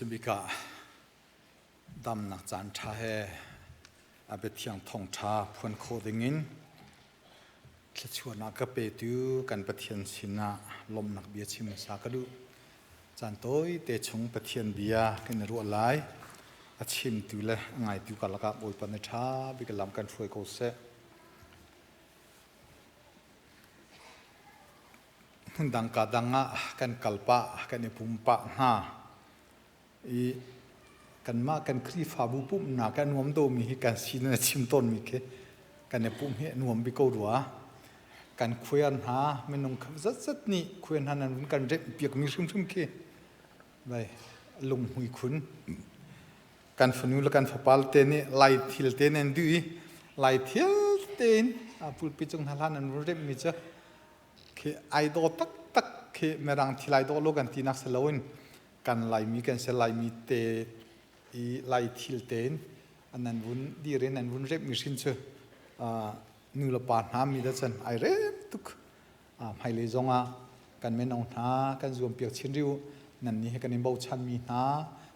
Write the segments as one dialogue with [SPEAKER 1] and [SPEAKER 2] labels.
[SPEAKER 1] Hmasabik ah damnak caan ṭha he a biathiang thawngṭha phuan khawh dingin thluachuahnak ka petu kan Pathian sinah lawmhnak bia chim hmasa ka duh. Caan tawite chung Pathian bia kan i ruah lai. A chimtu le a ngaitu karlak ah Bawipa nih ṭha bik lam kan hruai ko seh. Hmundang ka dang ah kan kal pah, kan i pum pah hna i kanmah kan Khrihfabu pumhnak a nuam domi hi kan sin in a chim tawnmi khi kan i pumh hi a nuam bik ko rua. Kan khuaiar hna minung zatzat nih khuaiar hna nan vun kan remh piakmi hrimhrim khi vai lunghmui khun. Kan fanu le kan fapa te nih lai thil te nan duh i lai thil tein pulpi cung hna hlan nan vun remhmi cu khi ai daw taktak khi mirang thil ai daw lo kan tinak si loin kan Laimi kan si Laimi te i Lai thil tein nan vun dir in nan vun remhmi hrin cu nu le pa hna mi da cun ai rem tuk. Hmailei zongah kan mino hna kan zuampiak chin rih u. Nan nih hi kan in bochanmi hna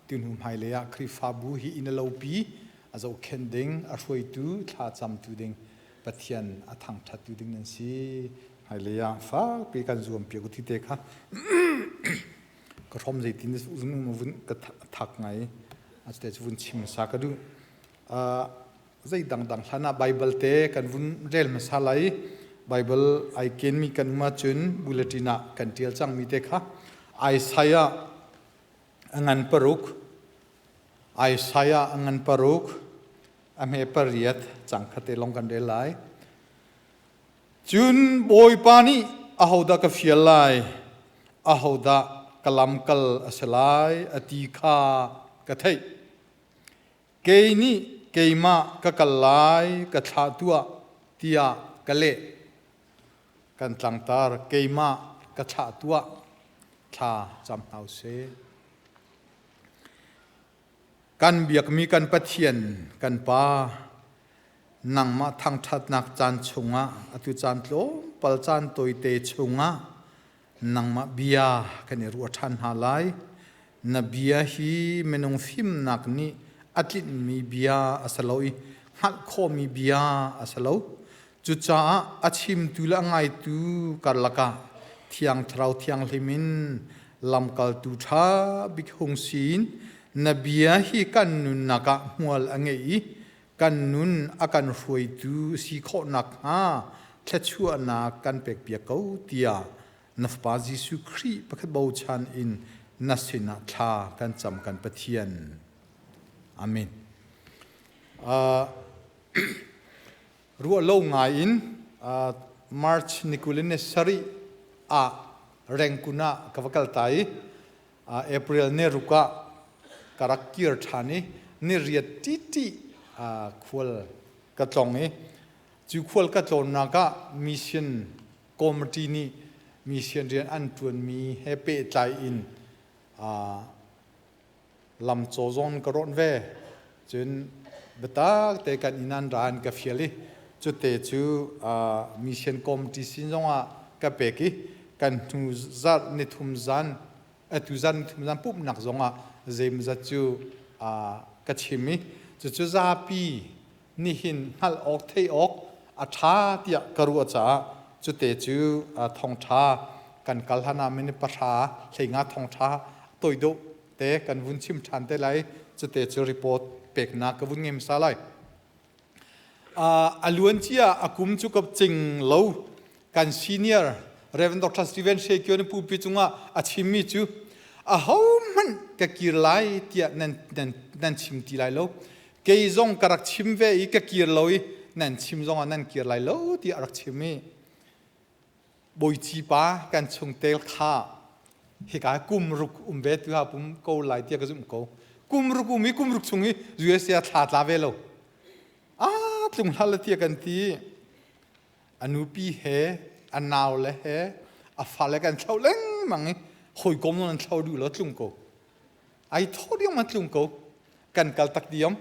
[SPEAKER 1] tuhnu hmailei ah Khrihfabu hi inn a lopi a zohkhenh ding a hruaitu thlacamtu ding Pathian a thangṭhattu ding nan si. Hmailei ah fakpi kan zuampiak u ti te kha ka hrom zeitin vun ka thak ngai a cu vun chim hmasa ka duh. Zei dangdang hlan ah Bible te kan vun rel hmasa lai. Bible ai kenmi kan um ahcun bulletin ah kan ṭial cangmi te kha Isaiah a ngan paruk Isaiah a ngan paruk a hme pariat cang kha te lawng kan rel lai. Cun Bawipa nih ahodah ka fial lai, ahodah ka lamkal a si lai a ti kha ka theih. Kei nih keimah ka kal lai, ka thlah tuah, tiah ka leh. Kan tlangtar keimah ka thlah tuah, thla cam hna usih. Kan biakmi kan Pathian, kan Pa, nangmah thangṭhatnak caan chungah atu caan tlawmpal caan tawite chungah nangmah bia kan i ruah ṭhan hna lai. Na bia hi minung fimnak nih a tlinhmi bia a si lo i hngalh khawhmi bia a si lo. Cucaah a chimtu le a ngaitu karlak ah Thiang Thlarau Thianghlim in lamkaltu ṭha bik hung siin na bia hi kan nunnak ah hmual a ngei i kan nun a kan hruaitu si khawh nakhnga thluachuahnak kan pekpiak ko tiah na Fapa Jesuh Khrih pakhat bochan in na sinah thla kan cam kan Pathian. Amen. Ruah lo ngai in March ni kul in ni sarih ah Rengkun ah ka va kal ta i April ni ruk ah ka rak kir ṭhan i ni riat ṭiṭi khual ka tlong i cu khual ka tlawnnak ah mission committee nih mission rian an ṭuanmi he pehtlai in lam caw zong ka rawnh ve. Cun biatak te kan inn an ra an ka fial i cute cu mission committee sin zongah ka pek i kan hnu zarh nithum zan atu zan nithum zan pumhnak zongah zeimawzat cu ka chim i cucu zapi nihin hngalh awk theih awk a ṭha tiah ka ruah caah cute cu thawngṭha kan kal hlan ah minute pahra hleinga thawngṭha toi deuh te kan vun chim ṭhan te lai. Cute cu report peknak ka vun ngei hmasa lai. A luancia a kum cu ka cing lo. Kan senior Reverend Dr. Steven Shekyo na pupi cungah a chimmi cu ahohmanh ka kir lai tiah nan, nan, nan chim ti lai lo. Kei zong ka rak chim ve i ka kir lo i nan chim zongah nan kir lai lo tiah a rak chim i bawici pa kan chungtel kha hika kum ruk um ve tu ha pum ko lai tiah ka zumh ko. Kum ruk um i kum ruk chung i USA thla tla ve lo a tlung hlah la tiah kan ti. A nupi he a nau le he a fale kan thlo lengmang i hawikom nan thlo duh lo tlung ko ai tho diam an tlung ko kan kal tak diam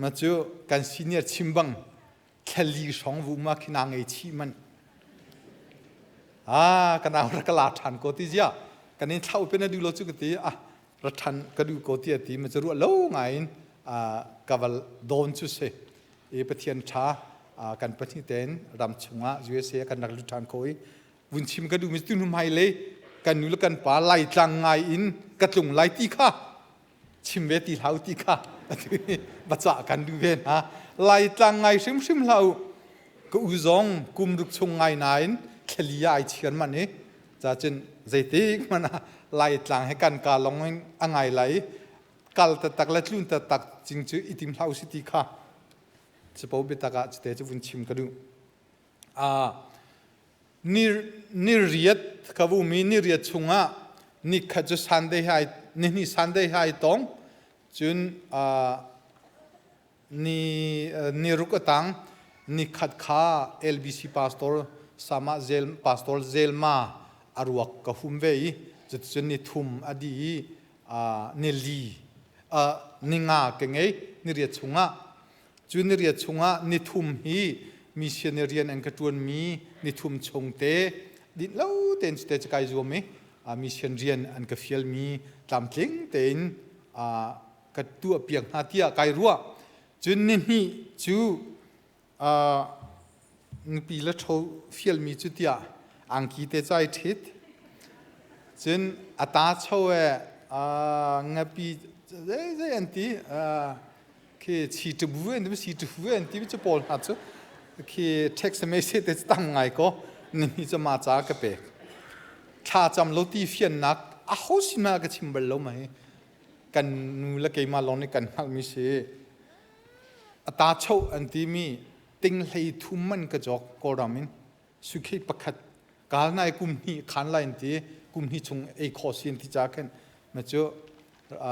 [SPEAKER 1] ma cu kan senior chim bang thlali hrawng vu ma khi na ngei chi man a kan au ra ka la than ko ti zia kan in thlau pe na du lo chu ka ti a. Ra ṭhan ka duh ko tiah ti ma cu ruah lo ngai in ka val dawn cu si. I Pathian ṭha kan pahnih tein ram chungah USA kan rak lut ṭhan ko i vun chim ka duhmi tu hnu hmai lei kan nu le kan pa Laitlang ngai in ka tlung lai ti kha chim ve ti hlah u ti kha bacah kan duh ve hna. Laitlang ngai hrimhrim hlah u. Ka u zong kum ruk chung ngai nain thlali ah ai chian man i cacun zeitik hmanh ah Laitlang he kan ka long in a ngai lai kal taktak le tlun taktak cing cu i tim hlah u si ti kha capo biatak ah cite cu vun chim ka duh. Ni riat ka vumi ni riat chungah ni khat cu Sunday hai ni hnih Sunday hai tong cun ni ni ruk a tang ni khat kha LBC pastor sama zel pastor Zelma a ruak ka hum ve i cuticun ni thum a di i ni li ni nga ka ngei ni riat chungah. Cu ni riat chungah ni thum hi missionary rian an ka ṭuanmi ni thum chung te dinh lo tein cute cu kai zuam i mission rian an ka fialmi tlamtling tein ka tuahpiak hna tiah kai ruah. Cun ni hnih cu nupi le ṭho fialmi cu tiah angki te cai ṭhit. Cun a ta cho e ngapi zei an ti khi chi ṭu an ti si ṭu an ti cu pawl hna cu khi text message te tam ngai ko ni hi cu ma ca ka pek thla cam lo ti fiannak a ho sin ma ka chim bal lo mai kan nu le keimah lawng nih kan hngalh mi si ata cho an ti mi ting hlei thum man ka jok kawlram in sukhei pakhat kal nai kum hnih khan lai an ti kum hnih chung ei kho si an ti ca khin ma cu a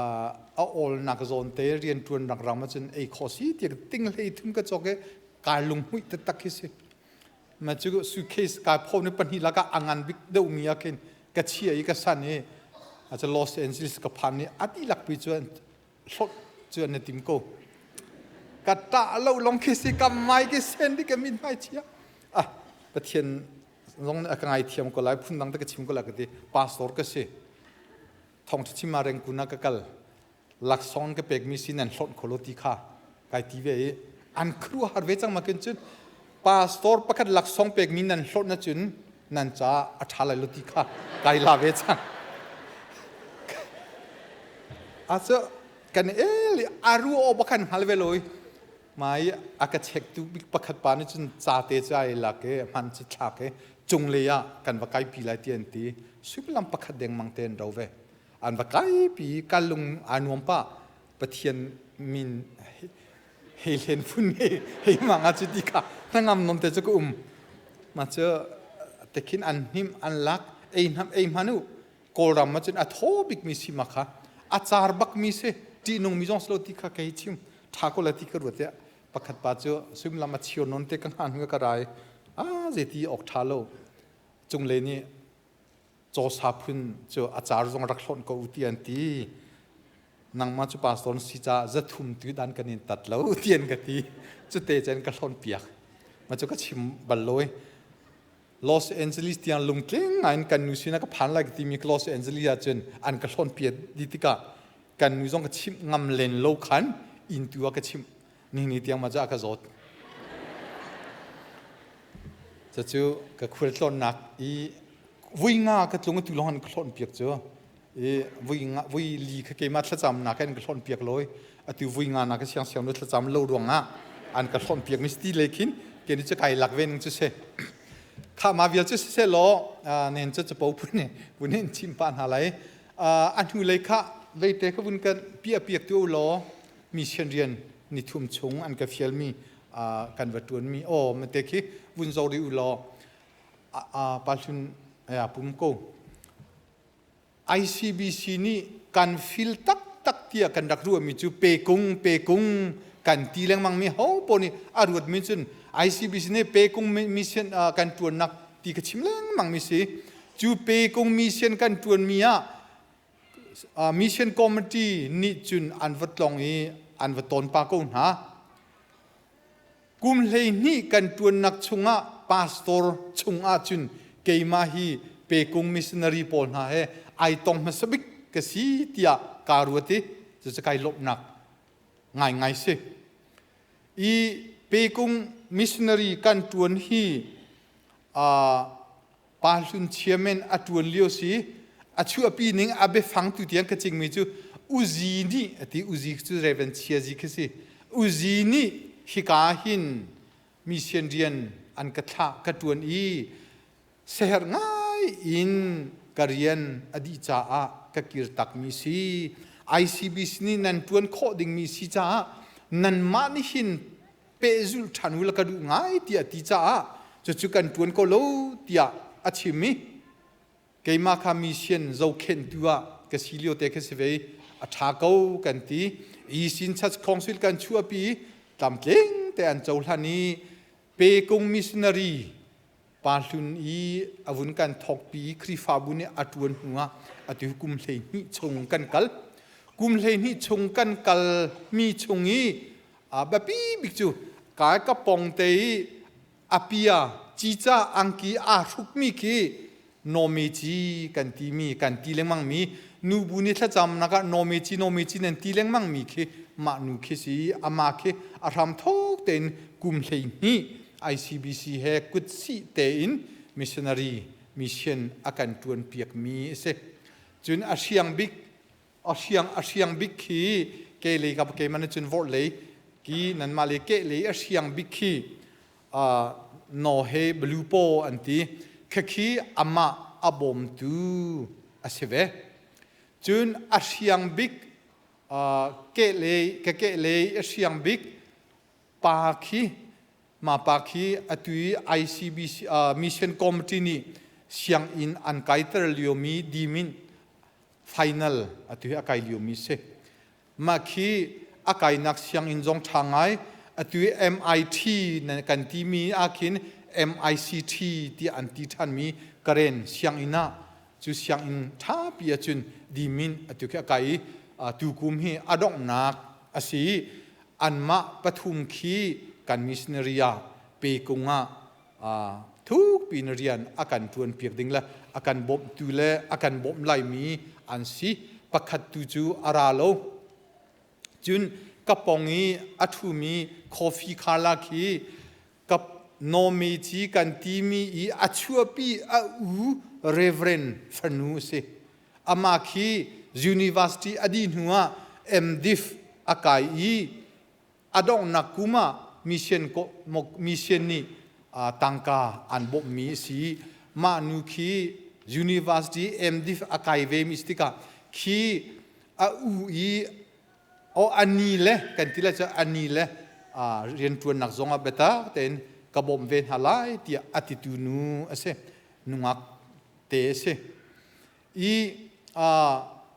[SPEAKER 1] awl nak zawn te rian tuan rak ram ahcun ei kho si ti ting hlei thum ka cawk i kai lung hmuih taktak khi si ma cu suitcase kai pho ni pahnih lakah a ngan bik deuh mi ah khin ka chia i ka san i acha Los Angeles ka phan ni a dihlak pi cu hlot cu an tim ko ka ta lo long khi si kam mai ki sen di ka min mai chia ah Pathian zong nih a ka ngai thiam ko lai phun dang te ka chim ko lai ka ti pastor ka si thong chim ah rengkun ah ka kal laksawng ka pekmi si nan hlonh kho lo ti kha kai ti ve i an khuaruahhar ve cang ma kin cun pastor pakhat laksawng pekmi nan hlonh na cun nan ca a ṭha lai lo ti kha kai la ve cang a cu kan el aru o bakhan hngal ve loi mai a ka chek tu bik pakhat pa nih cun ca te ca i lak i hman ci thlak i cunglei ah kan va kai pi lai ti an ti suimilam pakhat dengmang te an ro ve an va kai pi ka lung aa nuam pa Pathian min hei hlen phun hei hei mang ah cu ti kha hnangam nom te cu ka um ma cu tekhin an hnim an lak ei hnam ei hman u Kawlram ah cun a thaw bikmi si ma kha a car bakmi si ṭihnung mi zong si lo ti kha kei chim ṭha ko la ti ka ruat tiah pakhat pa cu suimilam a chio non te ka hna hnu ka rai a zeiti awk ṭha lo cunglei nih cawsa phun cu a car zong rak hlonh ko u ti an ti nangmah cu pastor na si caah zathum tu dan kan in tat lo ti an ka ti cute cun ka hlonh piak ma cu ka chim bal lo i Los Angeles tiang lungtling ngai in kan nu sinah ka phan lai ka timi Los Angeles ah cun an ka hlawn piat di tikah kan nu zong ka chimh ngam len lo khan inn tu ah ka chimh ni ni tiang ma ca ka zawt cucu ka khual tlawnnak i vui nga ka tlung tu lawng an ka hlawn piak cu i vui nga vui li kha keimah thlacam nak in ka hlawn piak loi atu vui nga na ka siang siang nu thlacam lo ruangah an ka hlawn piak mi ti le khin ke ni chu kai lak ve ning chu se kha ma vial chu se law nen chu chapo phun ni vun in chim pa hna lai a hnu lei kha veite kha vun kan pia piak tu law mission rian ni thum chung an ka fial mi kan va tuan mi o mate khi vun zo ri u law pa hlun ya pum ko ICBC nih kan fil taktak tiah kan rak ruahmi cu pekung pekung kan ti lengmang mi ho paoh nih a ruatmi cun ICBC nih pekung mission kan ṭuannak ti ka chim lengmang mi si. Cu pekung mission kan ṭuanmi ah mission committee nih cun an va tlong i an va tawn pa ko hna. Kum 12 kan ṭuannak chungah pastor chungah cun keimah hi pekung missionary pawl hna he ai tong hmasa bik. ka si tiah kaa ruat i cucu kai lawmhnak ngaingai si. I pekung missionary kan ṭuan hi pa hlun chairman a ṭuan lio si a chuahpi ning a biafang tu tiang ka cingmi cu uzi nih ati uzi cu Reverend Chiazi khi si uzi nih hika hin mission rian an ka thlah ka ṭuan i seher ngai in ka rian a dih caah ka kir takmi si ICBC nih nan ṭuan khawh dingmi si caah nanmah nih hin pehzulh ṭhan u la ka duh ngai tiah ti caah cucu kan ṭuan ko lo tiah a chim i keimah kha mission zohkhenhtu ah ka si lio te kha si ve a ṭha ko kan ti Eastern Church Council kan chuahpi tlamtling te an cohlan i Pekung missionary pa hlun i a vun kan thawkpi Khrihfabu nih a ṭuan hnuah atu kum 12 chung kan kal. Kum 12 chung kan kal mi chung i a biapi bik cu kai ka pong te i apia cica angki aa hrukmi khi nawme-ci kan timi kan ti lengmang mi nubu nih thlacamnak ah nawme-ci nawme-ci nan ti lengmang mi khi mah nu khi si amah khi a hram thok tein kum 12 ICBC he kutsih tein missionary mission a kan ṭuan piakmi a si. Cun a hriang bik a hriang a hriang bik khi ke lei ka ke man cun vorh lei ki nanmah le ke lei a hriang bik khi no he blue paw an ti khakhi amah a bawmtu a si ve. Cun a hriang bik ke lei ka ke lei a hriang bik pa khi ma pa khi atu i ICBC mission committee nih sianginn an kaiter liomi dimin final atu hi a kai liomi si mah khi a kainak sianginn zong ṭha ngai atu i MIT kan timi ah khin MICT tiah an ti ṭhanmi Karen sianginn ah cu sianginn ṭhapi ahcun dimin atu khi a kai i tukum hi a donghnak a si i anmah pathum khi kan missionary ah pekung ah thukpi in rian a kan ṭuan piak ding le a kan bawmhtu le a kan bawmh laimi an si pakhat tu cu a ra lo cun ka pong i a ṭhumi coffee khala khi ka nomi ci kan timi i a chuahpi a u reverend fanu a si Amah khi university a dih hnu ah MDiv a kai i a donghnak kum ah mission mission nih tangka an bawmhmi a si. Mah nu khi university MDiv a kai ve mi si tikah khi a u i o ani le kan ti lai cu ani le rianṭuannak zong ah biatak tein ka bawmh ve hna lai tiah a titu nu a si. Nungak te a si. I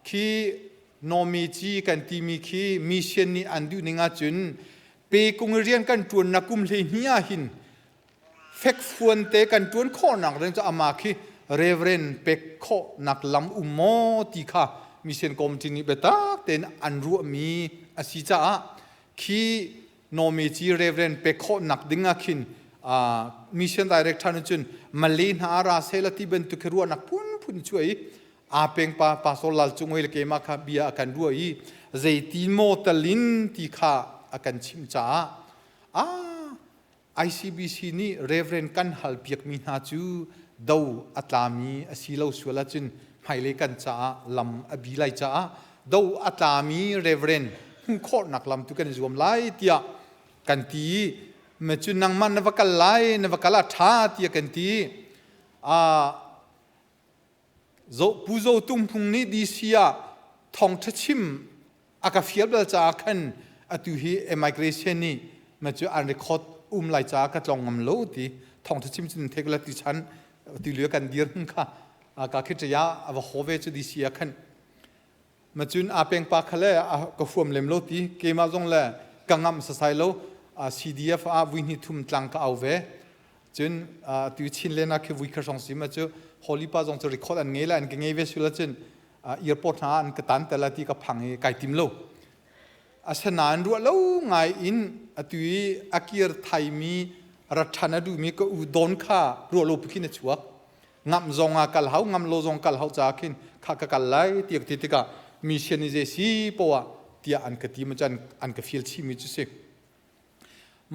[SPEAKER 1] khi nawmi ci kan timi khi mission nih an duh ning ahcun pekung rian kan ṭuannak kum 12 ah hin fekfuan te kan ṭuan khawhnak ding cu ama khi reverend pek khawhnak lam um maw ti kha mission committee nih biatak tein an ruahmi a si caah khi Nawmi ci Reverend pek khawhnak ding ah khin mission director nih cun Malay hna ra sela ti bantuk khi ruahnak phunphun chuah i aa peng pa pastor Lal Cung le keimah kha bia a kan ruah i zeitin maw talin ti kha a kan chimh caah ah ICBC nih Reverend kan hal piakmi hna cu do a tlami a si lo sual ahcun hmailei kan caah lam a bi lai caah do a tlami Reverend hmuh khawhnak lam tu kan i zuam lai tiah kan ti i me cu nangmah na va kal lai na va kal ah ṭha tiah kan ti a Pu Zo Tung Hmung nih DC ah thawngṭha chim a ka fial bal caah khan atu hi immigration nih ma cu an record um lai caah ka tlong ngam lo ti thawngṭha chim cun thek la ti chan ti lio kan dir hun kha ka khi ṭaya a va ho ve cu DC ah khan Ma cun a peng pa kha le ka huam lem lo ti keimah zong le ka ngamh sasai lo CDF ah vui hnih thum tlang ka au ve cun tu chin len ah khi vui kha hrong si ma cu Holy pa zong cu record an ngei la an ka ngei ve sula cun airport hna an ka tan te la ti ka phang i kai tim lo asinain ruah lo ngai in atu i a kir thai mi rathan a duhmi ka u don kha ruah lo pi khin a chuak. Ngam zong ah kal hau, ngam lo zong kal hau caah khin kha ka kal lai tiah ka ti tikah mission i zei si poah tiah an ka ti ma cun an ka feel chihmi cu si.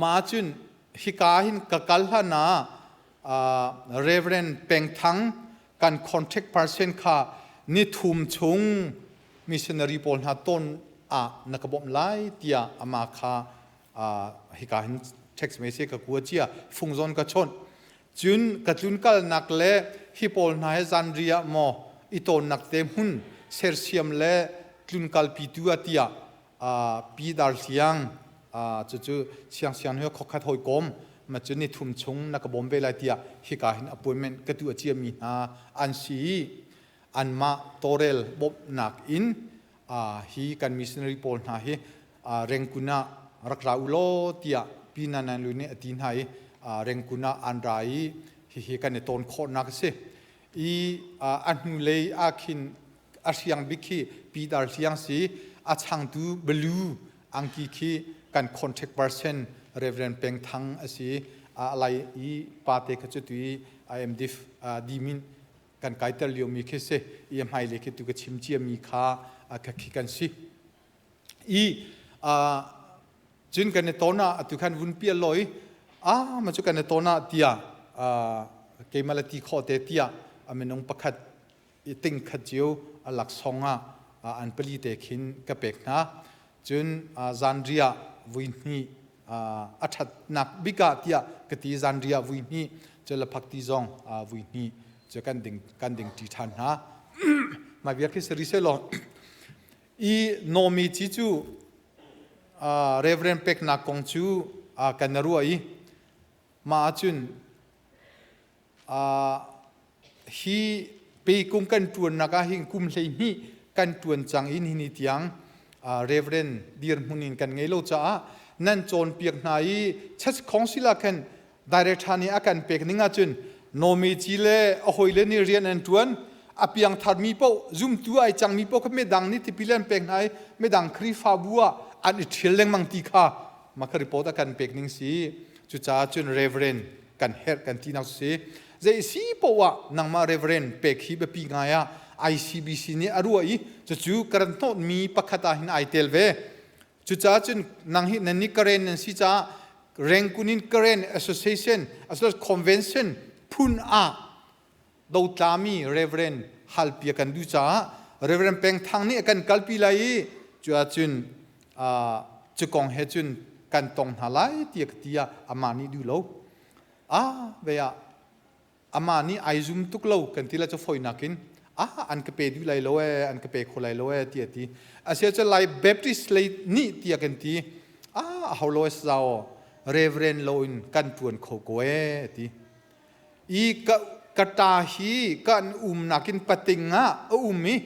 [SPEAKER 1] Mah cun hika hin ka kal hlan ah Reverend Peng Thang kan contact person kha ni thum chung missionary pawl hna ton ah na ka bawmh lai tiah amah kha hika hin text message ka kua cia fung zawn ka chawnh. Cun ka tlunkalnak le hi pawl hna he zanriah maw i tawnnak te hmun sersiam le tlunkalpitu ah tiah Pi Dar Hliang cucu Siangsiang hi khokhat hawikom ma cu ni thum chung na ka bawm ve lai tiah hika hin appointment ka tuah ciami hna an si i anmah tawrel bawmhnak in hi kan missionary pawl hna hi Rengkun ah rak ra u law tiah Pi Nanan Lu nih a ti hna i Rengkun ah an ra i hihi kan i tawn khawhnak a si. I a hnulei ah khin a hriang bik khi Pi Dar Hliang si, a changtu Balu angki khi kan contact person Reverend Peng Thang a si. A lai i pate kha cu tu i IMDIF dimin kan kaiter liomi khi si i a hmailei khi tu ka chim ciami kha kha khi kan si. I cun kan i ton ah atu khan vun pial law i a ma cu kan i ton ah tiah keimah le ti khawh te tiah a minung pakhat i ting khat cio a laksawng ah an pali te khin ka pek hna. Cun zanriah vui hnih a ṭhatnak bik ah tiah ka ti zanriah vui hnih cu laphak ti zong vui hnih cu kan ding kan ding ṭi ṭhan hna. Mah vial khi sari selaw i nawmi ci cu Reverend peknak kong cu kan ruah i mah ahcun Hi peikum kan ṭuannak ah hin kum 12 kan ṭuan cang i nihin ni tiang Reverend dirhmun in kan ngei lo caah nan cawnpiak hna i Church Council ah khan director nih a kan pek ning ahcun Nawmeci le a hawile nih rian an ṭuan a piangtharmi paoh zumtu ai cangmi paoh kha midang nih tipil an pek hna i midang Khrihfabu ah an i ṭhial lengmang ti kha mah kha report a kan pek ning si. Cucaah cun Reverend kan herh kan tinak si. Zei si poah nangmah Reverend pek hi biapi ngai ah ICBC nih a ruah i cucu karan hnawtmi pakhat ah hin ai tel ve. Cucaah cun nang hi nan nih Karen nan si caah Rangoon in Karen Association as well as Convention phun ah dotlami Reverend halpia kan duh caah Reverend Peng Thang nih a kan kalpi lai i cu ahcun cu kong he cun kan tong hna lai tiah ka ti ah amah nih duh lo. Ah ve ah amah nih ai zum tuk lo kan ti la cu foinak in ah an ka pe duh lai lo ee an ka pe kho lai lo ee tiah ti asia cu Lai Baptist lei nih tiah kan ti ah ho lo zao Reverend lo in kan tuan kho ko ee ti. I ka ka ṭa hi kan umnak in pating ah a um i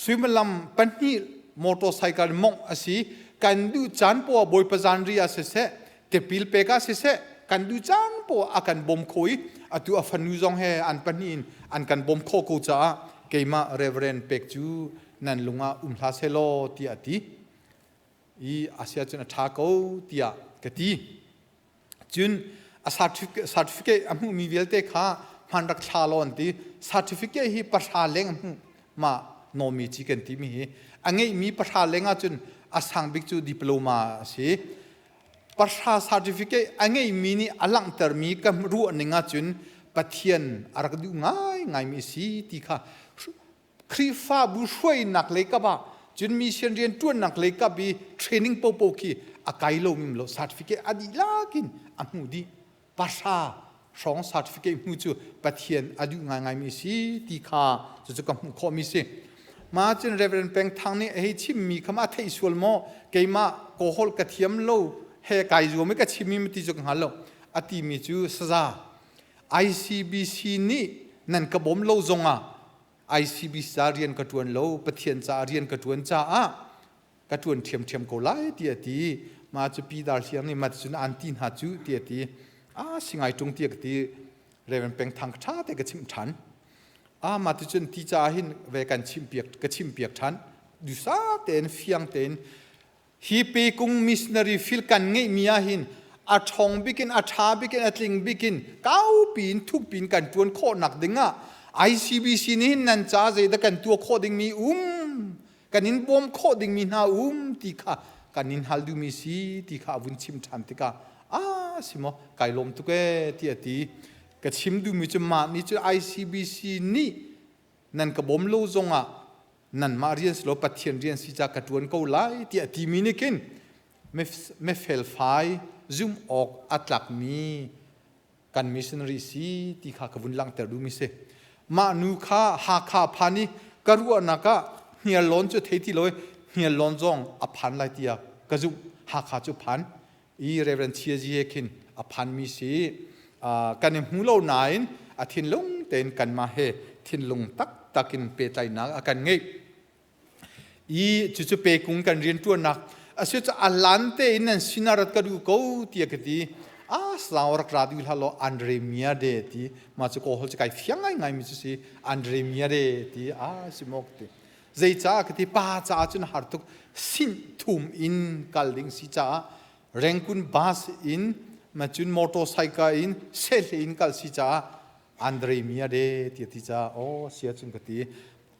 [SPEAKER 1] suimilam pahnih motorcycle mongh a si. Kan duh caan poah Bawipa zanri ah siseh, tipil pek ah siseh, kan duh caan poah a kan bawm kho i atu a fanu zong he an pahnih in an kan bawm khawh ko caah keimah Reverend pek cu nan lung ah um hlah sehlaw tiah a ti. I a si ahcun a ṭha ko tiah ka ti. Cun a certificate a hmuhmi vialte kha hman rak thla law an ti. Certificate hi pahra leng a hmuh mah nawmi ci kan timi hi a ngeihmi pahra leng ahcun a sang bik cu diploma a si. Pahra certificate a ngeihmi nih a langhtermi ka ruah ning ahcun Pathian a rak duh ngaingaimi a si ti kha Khrihfabu hruainak lei kap ah cun mission rian ṭuannak lei kap i training popo khi a kai lo mi lo certificate a dihlak in a hmuh dih. Pahra hrawng certificate hmu cu Pathian a duh ngaingaimi si ti kha cucu ka hmuh khawhmi si. Mah cun Reverend Peng Thang nih a hei chimmi kha ma theih sual maw keimah kaw holh ka thiam lo he kai zuam i ka chimmi ti cu ka hngal lo a timi cu saza ICBC nih nan ka bawm lo zongah ICBC ca rian ka ṭuan lo, Pathian caah rian ka ṭuan caah ka ṭuan ṭhiamṭhiam ko lai tiah a ti. Mah cu Pi Dar Hliang nih mat cun an ti hna cu tiah a ti. Ah singai ṭung tiah ka ti. Reverend Peng Thang ṭha te ka chimh ṭhan. Ah mah ti cun ti caah hin ve kan chimpiak ka chimpiak ṭhan. Dusa tein fiang tein hi pekung missionary field kan ngeihmi ah hin A ṭhawng bikin, a ṭha bikin, a tling bikin, kaupi in thukpi in kan ṭuan khawhnak dingah ICBC nih hin nan ca zeidah kan tuah khawh dingmi um, kan in bawm khawh dingmi hna um ti kha kan in hal duhmi si ti kha a vun chim ṭhan tikah ah si maw kai lawm tuk ee ti a ti. Ka chim duhmi cu mah nih cu ICBC nih nan ka bawm lo zongah nanmah rian si lo Pathian rian si ca ka ṭuan ko lai tiah timi nih khin mefelfai zumh awk a tlakmi kan missionary si ti kha ka vun langhter duhmi si. Mah nu kha Hakha phan i ka ruahnak ah Hniarlawn cu thei ti lo i Hniarlawn zong a phan lai tiah ka zumh. Hakha cu phan i Reverend Chia Zi he khin a phanmi si. Kan i hmu lo nain a thinlung tein kanmah he thinlung taktak in pehtlaihnak a kan ngeih. I cucu pekung kan rianṭuannak a si cu a lan tein nan sinah rat ka duh ko tiah ka ti. A sau rak ra duh hlah law Andre Mia de ti ma cu kaw hol cu kai fiang ngai ngai mi cu si Andre Mia de ti a si maw ka ti. Zeicah ka ti pa caah cun har tuk sin thum in kal ding si caah Rengkun bus in ma cun motorcycle in sehle in kal si caah Andre Mia de ti ti caah aw sia cun ka ti.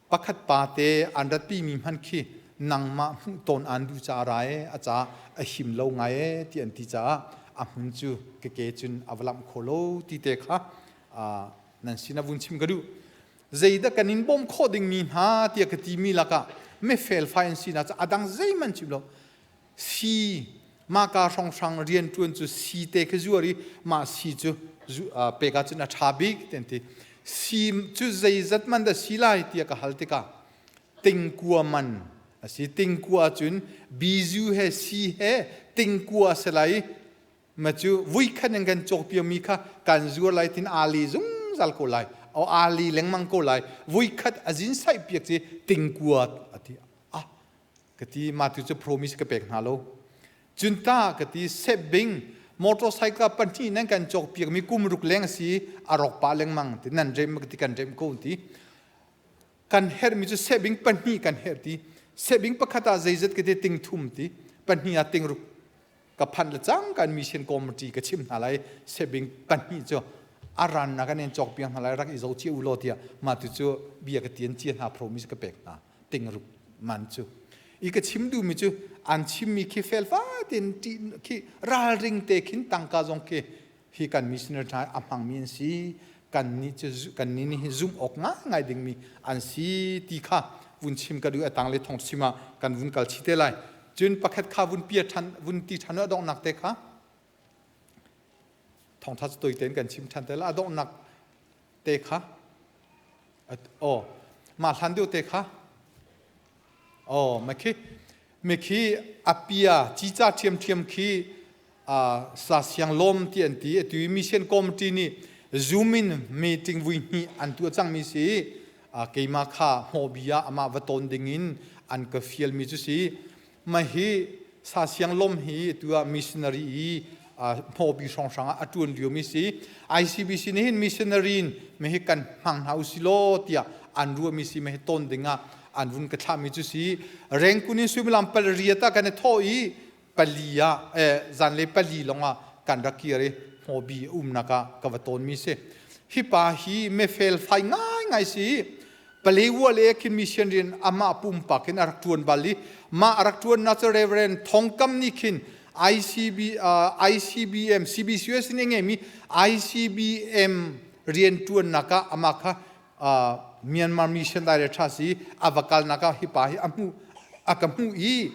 [SPEAKER 1] Pakhat pa te an ratpi mi hmanh khi nangmah hmuh tawn aan duh caah ra e a ca a him lo ngai e ti an ti caah a hmun cu ka ke cun a va lamh kho lo ti te kha nan sin a vun chim ka duh. Zeidah kan in bawm khawh dingmi hna tiah ka timi lakah mifel fai an sinak cu a dang zeihmanh chim lo. Si mah ka hrawnghrang rian ṭuan cu si te khi zuar i mah si cu pek ahcun a ṭha bik ti an ti. Si cu zeizat man dah si lai tiah ka hal tikah tingkua man a si. Tingkua cun bizu he si he tingkua a si lai i ma cu vuikhat in kan cawkpiami kha kan zuar lai tin aa li zungzal ko lai. O aa li lengmang ko lai. Vuikhat a zin saih piak ci tingkua a ti. Ah ka ti ma tu cu promise ka pek hna lo. Cun ta ka ti sebing motorcycle pahnih nan kan cawk piak mi kum ruk leng si a rok pa lengmang ti nan rem ka ti kan rem ko ti kan herh mi cu sebing pahnih kan herh ti sebing pakhat ah zeizat ka ti ting thum ti pahnih ah ting ruk ka phanh le cang kan mission committee ka chim hna lai sebing pahnih cu a ran na kan in cawk piak hna lai rak i zo cia u law tiah mah tu cu bia ka tian cia hna promise ka pek hna ting ruk man cu i ka chim duhmi cu an chimmi khi felfai tein khi ralring te khin tangka zong khi hi kan missionary hna a hmangmi an si kan nih cu kan nih nih zumh awk ngai dingmi an si ti kha vun chim ka duh a tang le thong chim ah kan vun kal chi te lai cun pakhat kha vun pia than vun ti than a donghnak te kha thongtha cu toi tein kan chim than te la a donghnak te kha oh mah hlan deuh te kha oh makhi mikhi apia cica ṭhiamṭhiam khi sa siang lawm ti an ti atu mission committee nih zoom in meeting vui hnih an tuah cangmi si keimah kha hmawbi ah amah va tawn ding in an ka fial mi cu si ma hi sa siang lom hi tu ah missionary i hmawbi hrawnghrang ah a ṭuan lio mi si ICBC nih hin missionary in me hi kan hmang hna usi law tiah an ruah mi si me hi ton ding ah an vun ka thlah mi cu si rengkun in suimilam pariat ah kan i thawh i pali ah zanlei pali lawng ah kan rak kir i hmawbi umnak ah ka va tawn mi si hi pa hi mefel fai ngai ngai si Palewa le khin mission rian amah pumpak in a rak ṭuan bal i mah a rak ṭuannak cu Reverend Thongkam nih khin ICB, ICBM CBCUS in a ngeimi ICBM rian ṭuannak ah amah kha Myanmar Mission Director si a va kalnak ah hi pa hi a hmuh a ka hmuh i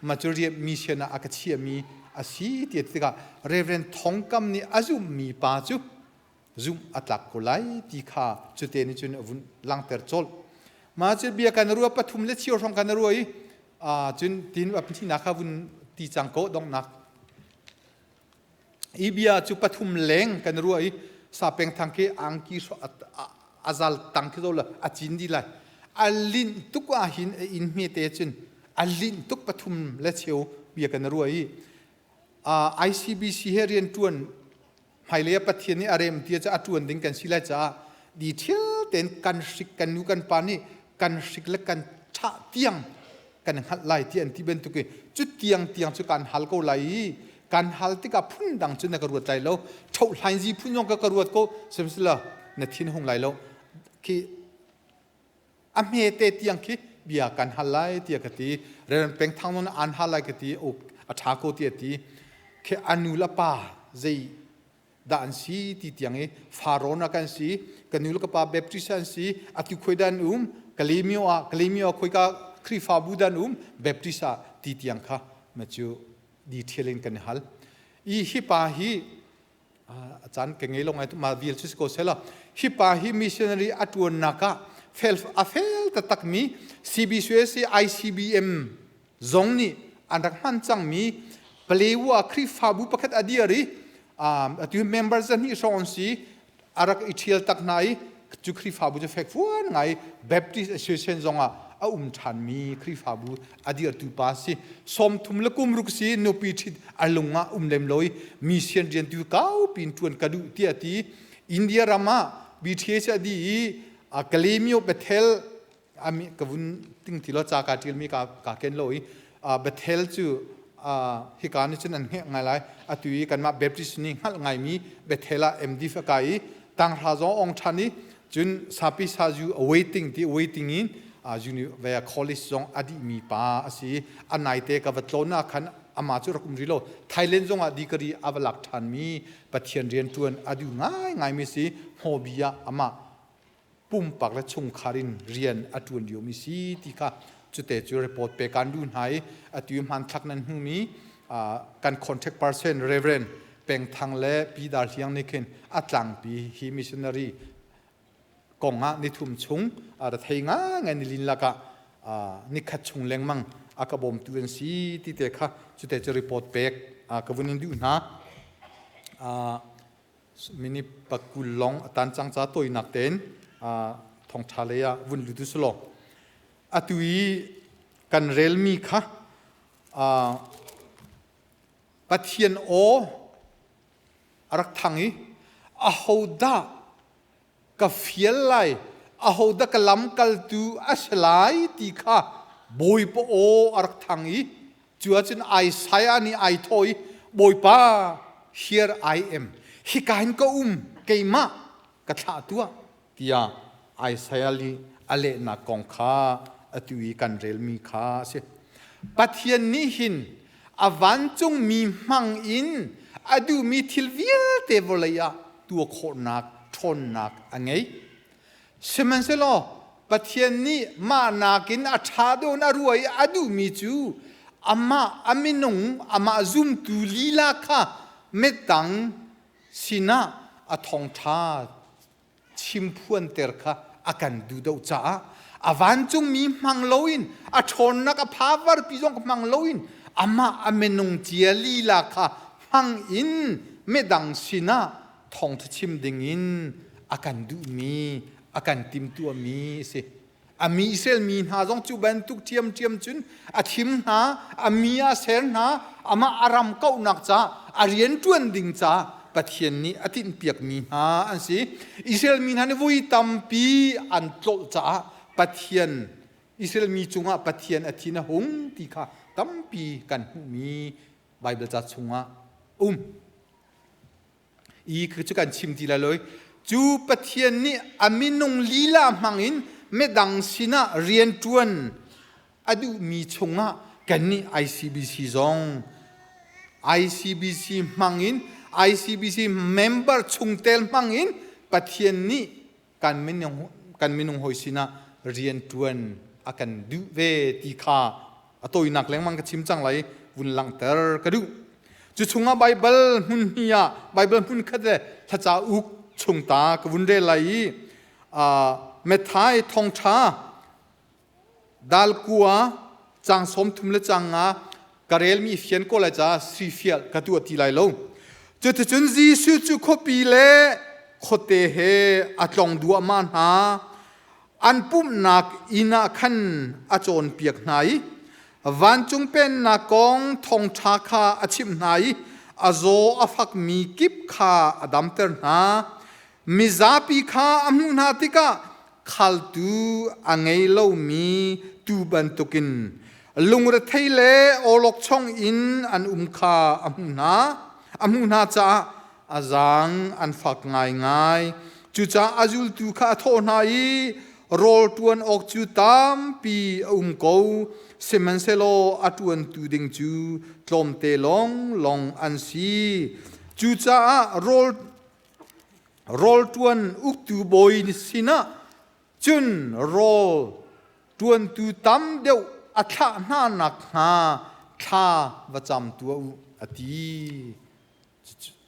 [SPEAKER 1] mah cu rian mission ah a ka chiahmi a si ti tikah Reverend Thongkam nih a zumhmi pa cu zumh a tlak ko lai ti kha cute nih cun a vun langhter colh. Mah cu bia kan ruah pathum le cheu hrawng kan ruah i cun tin a pahnihnak kha vun ti cang ko donghnak. I bia cu pathum leng kan ruah i sapeng thang khi angki a zal tang khi zo la a cin di lai. A linh tuk ah hin a inn hme te cun a linh tuk pathum le cheu bia kan ruah i ICBC he rian ṭuan hmailei ah Pathian nih a rem ti cu a ṭuan ding kan si lai caah di thil tein kan hrik kan nu kan pa nih kan hrik le kan ṭhah tiang kan hngalh lai ti an ti bantuk i cu tiang tiang cu kan hal ko lai i. Kan hal tikah phun dang cun na ka ruat lai lo. Ṭhoh hlainzi phun zong ka ka ruat ko. Sihmanhsehlaw na thin hung lai lo. Khi a hmete tiang khi bia kan hal lai tiah ka ti. Reverend Peng Thang non an hal lai ka ti. O a ṭha ko tiah ti. Khi a nu le pa zei dah an si ti tiang i Farawn ah kan si, ka nu le ka pa Baptist an si, atu khoi dan um, Kalemyo ah, Kalemyo ah khoika Khrihfabu dan um, Baptist ah ti tiang kha ma cu detail in kan hal. I hi pa hi a caan ka ngei lo ngai ma vial cu si ko sela hi pa hi missionary a tuannak ah fel a fel taktak mi CBCUSA ICBM zong nih an rak hman cangmi Palewa Khrihfabu pakhat a dir i atu member zahnih hrawng an si, a rak i ṭhial tak hna i cu Khrihfabu cu fekfuan ngai Baptist Association zong ah a um ṭhanmi Khrihfabu a dirtu pa si. 30 le kum ruk si, nupi ṭhit a lung ah um lem lo i mission rian tu kau pin ṭuan ka duh tiah ti. India ram ah BTH a di i Kalemyo Bethel ami ka vun ting ti lo, ca ka ṭial mi ka ka ken lo i Bethel cu hika nih cun an hngek ngai lai. Atu i kanmah Baptist nih hngalh ngaimi Bethel ah MD fa kai i tanghra zong ong ṭhan i cun sapi sazu awaiting ti awaiting in University College zong a dihmi pa a si. A naite ka va tlawn ah khan ama cu rak um rih lo. Thailand zong ah degree a va lak ṭhanmi, Pathian rian ṭuan a duh ngai ngaimi si. Hmawbi ah amah pumpak le chungkhar in rian a ṭuan liomi si ti kha cute cu report pe kan duh hna i atu i hmanthlak nan hmuhmi kan contact person Reverend Peng Thang le Pi Dar Hliang nih khin a tlangpi hi missionary kong ah nithum chung a thei ngai nilin lakah nikhat chung lengmang a ka bawmtu an si ti te kha cute cu report pek ka vun in duh hna. Mini pakul long a tan cang ca toinak tein thongtha lei ah vun lut usulaw. Atu i kan relmi kha Pathian aw a rak thang i ahodah ka fial lai, ahodah ka lamkaltu a si lai ti kha Bawipa aw a rak thang i cu ahcun Isaiah nih ai thawh i, Bawipa, here I am, hika hin ka um, keimah ka thlah tuah, tiah Isaiah nih a lehnak kong kha atu i kan relmi kha a si. Pathian nih hin a vancungmi hmang in a duhmi thil vialte vawlei ah tuah khawhnak ṭhawnnak a ngei. Sihmanhsehlaw Pathian nih mah nakin a ṭha deuh in a ruah i a duhmi cu amah a minung, amah zumtu lila kha midang sinah a thawngṭha chimphuanter kha a kan duh deuh caah a vancungmi hmang loin, a ṭhawnnak a phavarpi zong hmang loin, amah a minung cia lila kha hmang in midang sinah thawngṭha chim dingin a kan duhmi, a kan timhtuahmi a si. A mi Israel mi hna zong cu bantuk ṭhiamṭhiam cun a thim hna, a mi a ser hna, amah a ram kauhnak ca, a rian ṭuan ding ca Pathian nih a tinhpiakmi hna an si. Israel mi hna nih voi tampi an tlolh caah Pathian Israel mi cungah Pathian a thin a hung ti kha tampi kan hmuhmi Baibal ca chungah um. I cu kan chim ti lai lo. Cu Pathian nih a minung lila hmangin midang sinah rianṭuan a duhmi chungah kannih ICBC zong, ICBC hmangin, ICBC member chungtel hmangin Pathian nih kan minung hawi sinah rianṭuan a kan duh ve ti kha a tawinak lengmang ka chim cang lai, vun langhter ka duh. Cu chungah Baibal hmun hnih ah, Baibal hmun khat le thlaca uk chung ta ka vun rel lai i Matthai thawngṭha dal 9 cang 30 le cang 5 ka relmi fian ko lai ca sui fial ka tuah ti lai lo. Cuticun Jesuh cu khuapi le khuate he a tlong duahmah hna. An pumhnak inn ah khan a cawnpiak hna i vancung pennak kong thawngṭha kha a chimh hna i a zaw a fakmi kip kha a damter hna. Mizapi kha a hmuh hna tikah khaltu a ngei lomi tuu bantukin. Lungrethei le awlokchong in an um kha a hmuh hna. A hmuh hna caah a zaang an fak ngaingai. Cucaah a zultu kha a thawh hna i rawl ṭuan awk cu tampi a um ko, sihmanhsehlaw a ṭuantu ding cu tlawmte lawnglawng an si. Cucaah rawl rawl ṭuan uktu bawi sinah cun rawl ṭuantu tam deuh a thlah hna nakhnga thla va cam tuah u, a ti.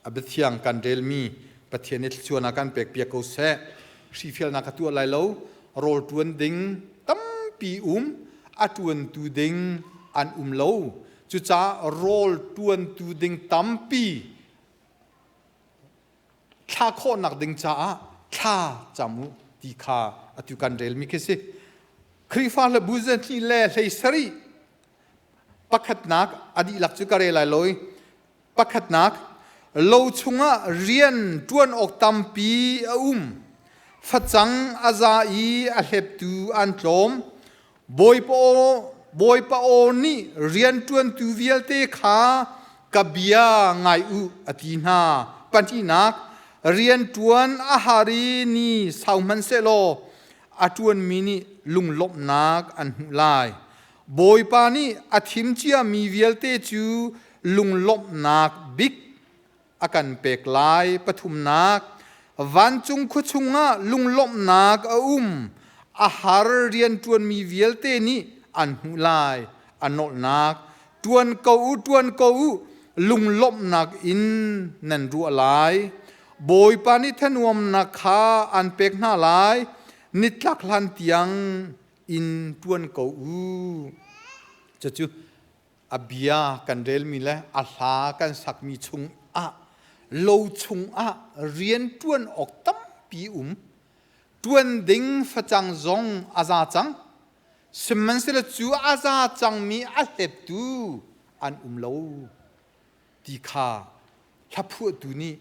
[SPEAKER 1] A biathiang kan relmi Pathian nih thluachuahnak kan pekpiak ko seh. Hrifialnak ka tuah lai lo. Rawl ṭuan ding tampi um, a ṭuantu ding an um lo. Cucaah rawl ṭuantu ding tampi thla khawhnak ding caah thla cam u ti kha atu kan relmi khi si. Khrihfa le bu zahnih le 17 pakhatnak a dihlak cu ka rel lai lo i pakhatnak, lo chungah rian ṭuan awk tampi a um. Facang a za i a hleptu an tlawm. Bawipa aw, Bawipa aw nih rianṭuantu vialte kha ka bia ngai u a ti hna. Pahnihnak, rianṭuan a har i ni sau hmanhsehlaw a ṭuanmi nih lunglawmhnak an hmuh lai. Bawipa nih a thim ciami vialte cu lunglawmhnak bik a kan pek lai. Pathumnak, vancung khua chungah lunglawmhnak a um. A har rianṭuanmi vialte nih an hmuh lai. A nawlhnak, ṭuan ko u, ṭuan ko u, lunglawmhnak in nan ruah lai. Bawipa nih thanuamnak kha an pek hna lai. Nitlak hlan tiang in ṭuan ko u. Cucu a bia kan relmi le a hla kan sakmi chungah lo chungah rian ṭuan awk tampi um. Ṭuan ding facang zong a za cang. Sihmanhsehlaw cu a za cangmi a hleptu an um lo ti kha hlaphuahtu nih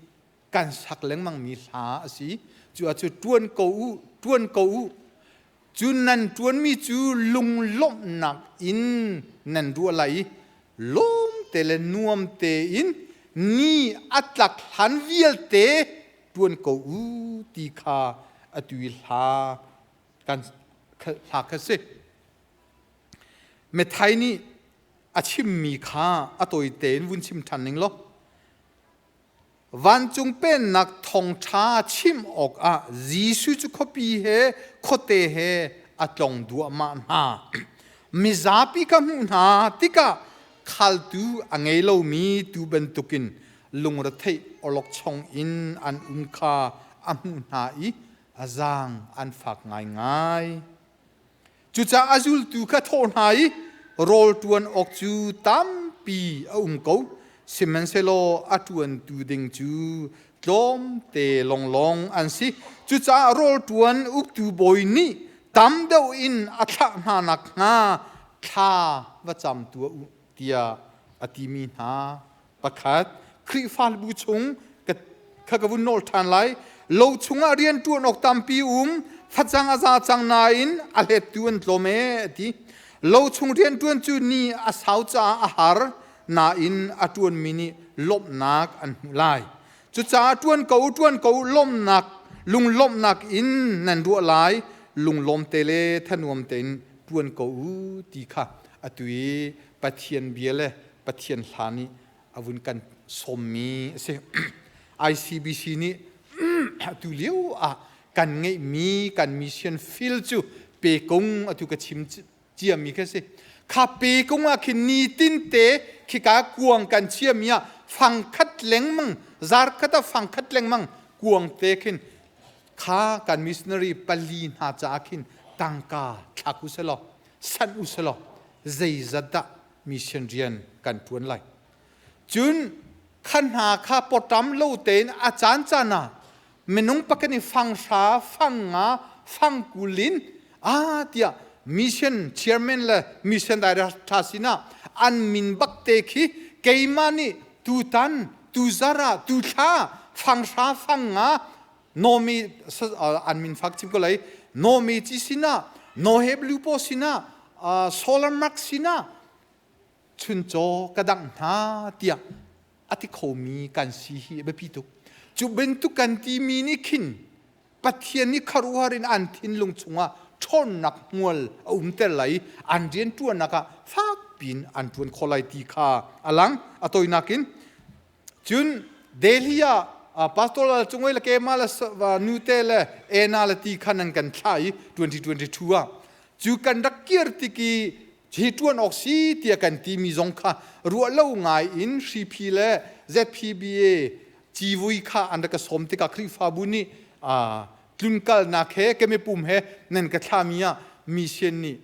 [SPEAKER 1] kan sak lengmangmi hla a si. Cu ah cu ṭuan ko u, ṭuan ko u. Cu nan ṭuanmi cu lunglawmhnak in nan ruah lai i lawm te le nuam tein ni a tlak hlan vialte ṭuan ko u ti kha atu i hla kan hla kha si. Methai nih a chimmi kha a tawi tein vun chim ṭhan ning law Vancung Pennak thawngṭha chim awkah Jesuh cu khuapi he khuate he a tlong duahmah hna. Mizapi ka hmuh hna tikah khaltu a ngei lomi tuu bantukin lungretheih awlokchong in an um kha a hmuh hna i a zaang an fak ngaingai. Cucaah a zultu kha thawh hna i rawl ṭuan awk cu tampi a um ko, sihmanhsehlaw a ṭuantu ding cu tlawmte lawnglawng an si. Cucaah rawl ṭuan uktu bawi nih tam deuh in a thlah hna nakhnga thla va cam tuah u tiah a timi hna. Pakhat, Khrihfabu chung kha ka vun nawl ṭhan lai. Lo chungah rian ṭuan awk tampi um, facang a za cang nain a hlettu an tlawm ee a ti. Lo chung rian ṭuan cu ni a sau caah a har, nain a ṭuanmi nih lawmhnak an hmuh lai. Cucaah ṭuan ko u, ṭuan ko u, lawmhnak, lunglawmhnak in nan ruah lai, lunglawm te le thanuam tein ṭuan ko u ti kha atu i Pathian bia le Pathian hla nih a vun kan sawmmi a si. ICBC nih atu lio ah kan ngeihmi kan mission field cu pekung atu ka chim ciami kha si. Kha pekung ah khin nitin te khika kuang kan chiami ah fangkhat lengmang zarkhat ah fangkhat lengmang kuang te khin kha kan missionary pali hna caah khin tangka thlak u selaw sanh u selaw zeizat dah mission rian kan ṭuan lai. Cun kha hna kha pawṭam lo tein a caan caan ah minung pakhat nih fang hra, fang nga, fang kul in ah tiah mission chairman le mission director sinah an min bak te khi keimah nih tutan tuzar ah tuthla fang hra fang nga nomi an min fak chim ko lai nomi ci sinah no he blue po sinah solar mark sinah. Chuncaw ka dangh hna tiah a ti khomi kan si hi a biapi tuk. Cu bantuk kan timi nih khin Pathian nih khuaruahhar in an thinlung chungah ṭhawnnak hmual a umter lai i an rianṭuannak ah fakpiin an ṭuan khawh lai ti kha a lang. A tawinak in cun Delhi ah Pastor Lal Cungoi le Kema le Nute le Ena le ti khan an kan thlah i 2022 ah cu kan rak kir tik i hi ṭuan awk si tiah kan timi zong kha ruah lo ngai in hriphi le ZPBA civui kha an rak ka sawm tikah Khrihfabu nih tlunkalnak he kemipum he nan ka thlami ah mission nih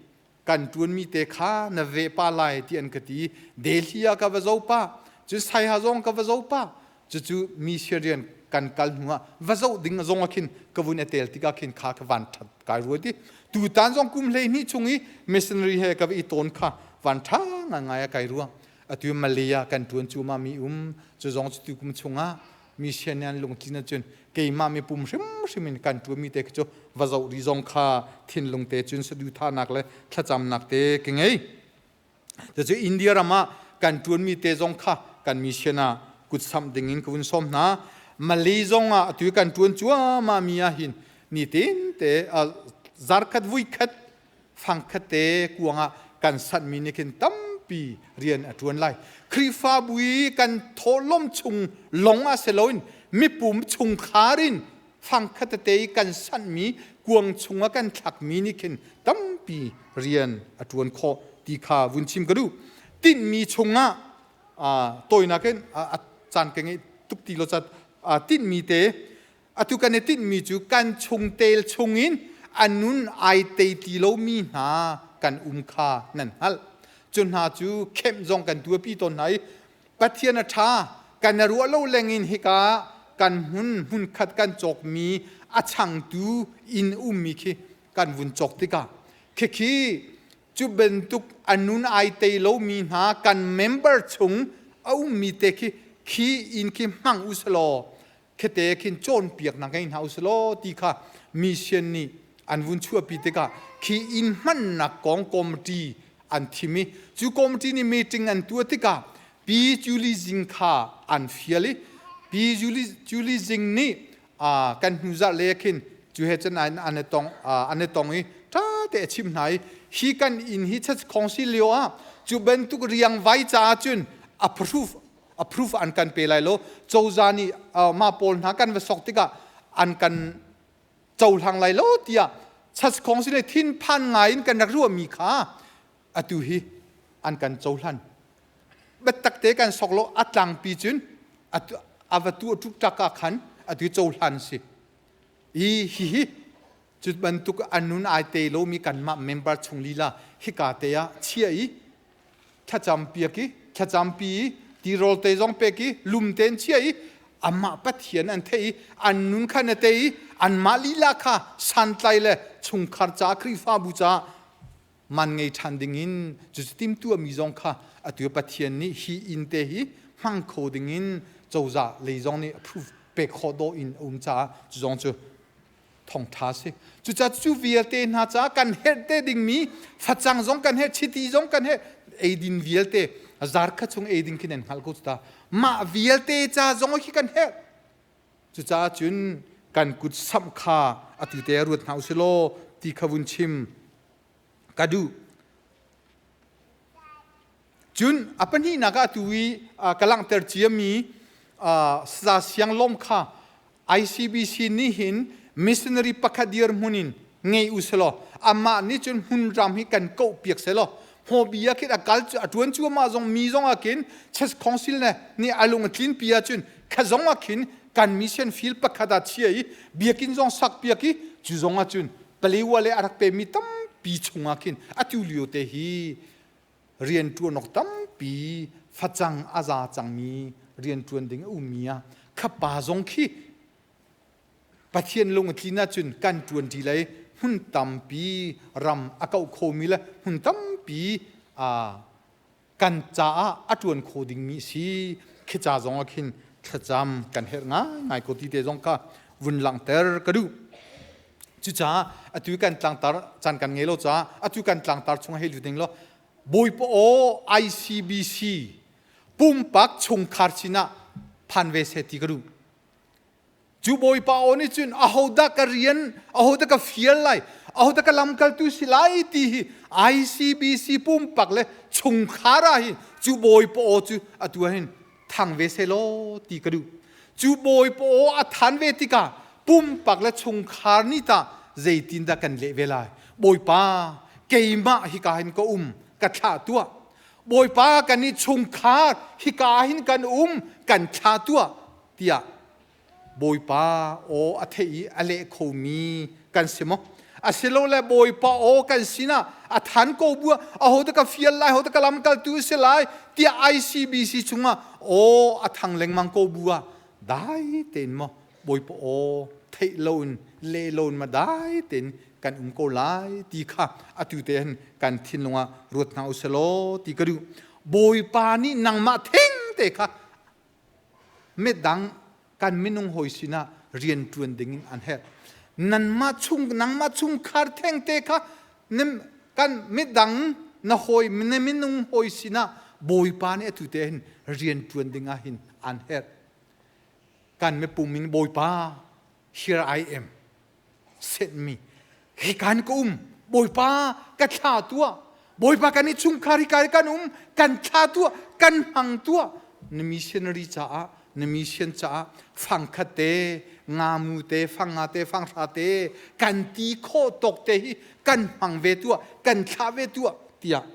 [SPEAKER 1] kan ṭuanmi te kha na ve pa lai ti an ka ti. Delhi ah ka va zo pa, cun Saiha zong ka va zo pa. Cucu mission rian kan kal hnu ah va zoh ding zong ah khin ka vun i tel tikah khin kha ka van ṭhat kai ruat i tutan zong kum 12 chung i missionary he ka va i tawn kha van ṭha ngaingai a kai ruang. Atu Malaya kan ṭuan cu ma mi um cu zong cu tu kum chungah mission an lungtlin ahcun keimah mi pum hrimhrim in kan ṭuanmi te cu va zoh ri zong kha thinlung te cun saduhthahnak le thlacamnak te ka ngei. Cucu India ram ah kan ṭuanmi te zong kha kan mission ah kutsamh ding in ka vun sawm hna. Malay zong ah atu kan ṭuan cuahmah mi ah hin nitin te zarkhat vuikhat fangkhat te kuang ah kan sanhmi nih khin tampi rian a ṭuan lai. Khrihfabu i kan thawhlawm chung lawng ah si loin mipum chungkhar in fangkhat tete i kan sanhmi kuang chungah kan thlakmi nih khin tampi rian a ṭuan khawh ti kha vun chim ka duh. Tinhmi chungah tawinak in a caan ka ngeih tuk ti lo cat tinhmi te atu kan i tinhmi cu kan chungtel chungin a nun ai tei ti lomi hna kan um kha nan hngalh. Cu hna cu kemh zong kan tuahpi tawn hna i Pathian a ṭha, kan i ruah lo lengin hika kan hmun hmunkhat kan cawkmi a changtu inn ummi khi kan vun cawk tikah khikhi cu bantuk a nun ai tei lomi hna kan member chung a ummi te khi khi inn khi hmang u selaw khete khin cawnpiaknak ngei hna u selaw ti kha mission nih an vun chuahpi tikah khi inn hmannak kong committee an thim i cu committee nih meeting an tuah tikah Pi Julie Zing kha an fial i Pi Julie Zing nih kan hnu zarh le khin cu he cun an i tong an i tong i ṭha te a chim hna i hi kan inn hi church council lio ah cu bantuk riangvai caah cun approve approve an kan pe lai lo. Cozah nih mah pawl hna kan va sok tikah an kan cohlang lai lo tiah church council nih thinphan ngai in kan rak ruahmi kha atu hi an kan cohlan. Biatak te kan sok lo, a tlangpi cun a va tu tuk ah khan atu cohlan si i hihi cu bantuk anun ai te lomi kanmah member chung lila hika te ah chia i thlacam piak i thlacampi i tirawl te zong pek i lum tein chia i amah Pathian an theih i an nun kha na te i anmah lila kha santlai le chungkhar ca Khrihfabu ca man ngei ṭhan ding in cucu timtuahmi zong kha atu Pathian nih hi inn te hi hmang kho ding in cozah lei zong nih approve pek khawh dawh in a um caah cu zong cu thawngṭha si. Cucaah cu vialte hna caah kan herh te dingmi facang zong kan herh, chiti zong kan herh, eidin vialte zarkhat chung eidin khi nan hngalh ko cu ta. Mah vialte ca zong khi kan herh. Cucaah cun kan kut samh kha atu te ruat hna usih law ti kha vun chim ka duh. Cun a pahnihnak ah atu i ka langhter ciami Saza Siang Lawm kha ICBC nih hin missionary pakhat dirhmun in ngei u selaw amah nih cun hmunram hi kan koh piak selaw hmawbi ah khin a kal a ṭuan cuahmah zong mi zong ah khin church council ne nih a lung a tlin pi ahcun kha zong ah khin kan mission field pakhat ah chia i biakinn zong sak piak i cu zong ah cun Palewa le a rak pemi tampi chung ah khin atu lio te hi rianṭuan awk tampi facang a za cangmi rianṭuan ding a ummi ah khapa zong khi Pathian lung a tlin ahcun kan ṭuan ṭi lai. Hmun tampi ram a kauh khomi le hmun tampi kan caah a ṭuan kho dingmi si. Khi ca zong ah khin thlacam kan herh ngaingai ko ti te zong kha vun langhter ka duh. Cucaah atu kan tlangtar caan kan ngei lo caah atu kan tlangtar chung hei lut ding law. Bawipa aw ICBC pumpak chungkhar sinah phan ve seh ti ka duh. Cu Bawipa aw nih cun ahodah ka rian, ahodah ka fial lai, ahodah ka lamkaltu si lai ti hi ICBC pumpak le chungkhar ah hin cu Bawipa aw cu atu ah hin thang ve seh law ti ka duh. Cu Bawipa aw a than ve tikah pumpak le chungkhar nih tah zeitindah kan leh ve lai? Bawipa, keimah hika hin ka um, ka thlah tuah. Bawipa, kan i chungkhar hika hin kan um, kan thlah tuah tiah Bawipa aw a theih i a leh khomi kan si maw? Asilole Bawipa aw kan sinah a than ko bu aho dah ka fial lai, ho dah ka lamkaltu si lai tiah ICBC chungah aw a thang lengmang ko bu ah dai tein maw Bawipa aw theih loin leh loin ma dai tein kan um ko lai ti kha atu te hin kan thinlung ah ruat hna usih law ti ka duh. Bawipa nih nangmah theng te kha midang kan minung hawi sinah rian ṭuan dingin an herh. Nanmah chung nangmah chungkhar thengte kha kan midang na hawi na minung hawi sinah Bawipa nih atu te hin rian ṭuan dingah hin an herh. Kan mipum in Bawipa, here I am, send me. Hi kan ka um, Bawipa ka thla tuah. Bawipa kan i chungkhar hi kan um, kan thla tuah, kan hmang tuah. Na missionary caah, na mission caah fangkhat te, ngamu te, fangnga te, fanghra te, kan ti khawh tawk te hi kan hmang ve tuah, kan thlah ve tuah tiah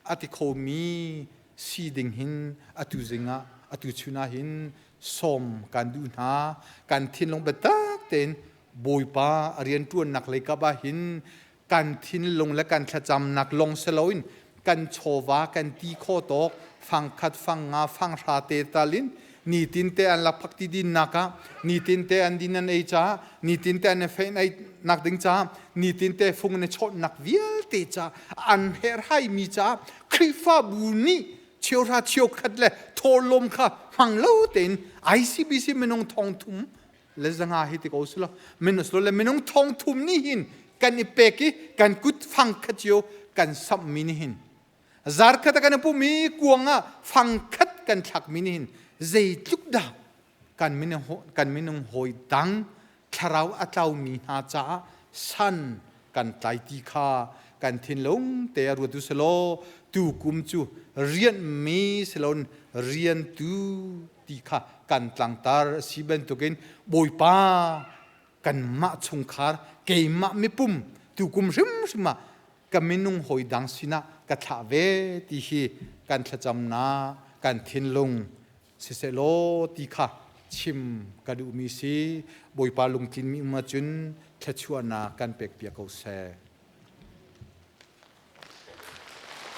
[SPEAKER 1] a ti khomi si ding hin atu zing ah atu chun ah hin sawm kan duh hna. Kan thinlung biatak tein Bawipa a rianṭuannak lei kap ah hin kan thinlung le kan thlacamnak long si loin kan chawva kan ti khawh tawk fangkhat fangnga fanghra te tal in nitin te an lakphak ti dinnak ah, nitin te an din an ei caah, nitin te an i fein ei nak ding caah, nitin te fung in i chawnhnak vialte caah, an herhhai mi caah Khrihfabu nih cheuhra cheukhat le thawhlawm kha hmang lo tein ICBC minung 3,000 le 500 hi ti ko silo minus lo le minung 3,000 nih hin kan i pek i kan kut fang khat cio kan samh mi nih hin, zarkhat a kan pum i kuang ah fangkhat kan thlak mi nih hin zeitluk dah kan minung hawi dang thlarau a tlau mi hna caah san kan tlai ti kha kan thinlung te a ruat u selaw tu kum cu rianh mi silon riantu ti kha kan tlangtar a si bantukin Bawipa kanmah chungkhar, keimah mipum, tukum hrimhrim ah ka minung hawi dang sinah ka thlah ve ti hi kan thlacamnak kan thinlung siseh law ti kha chim ka duhmi si. Bawipa lungtlin mi um ahcun thluachuahnak kan pek piak ko seh.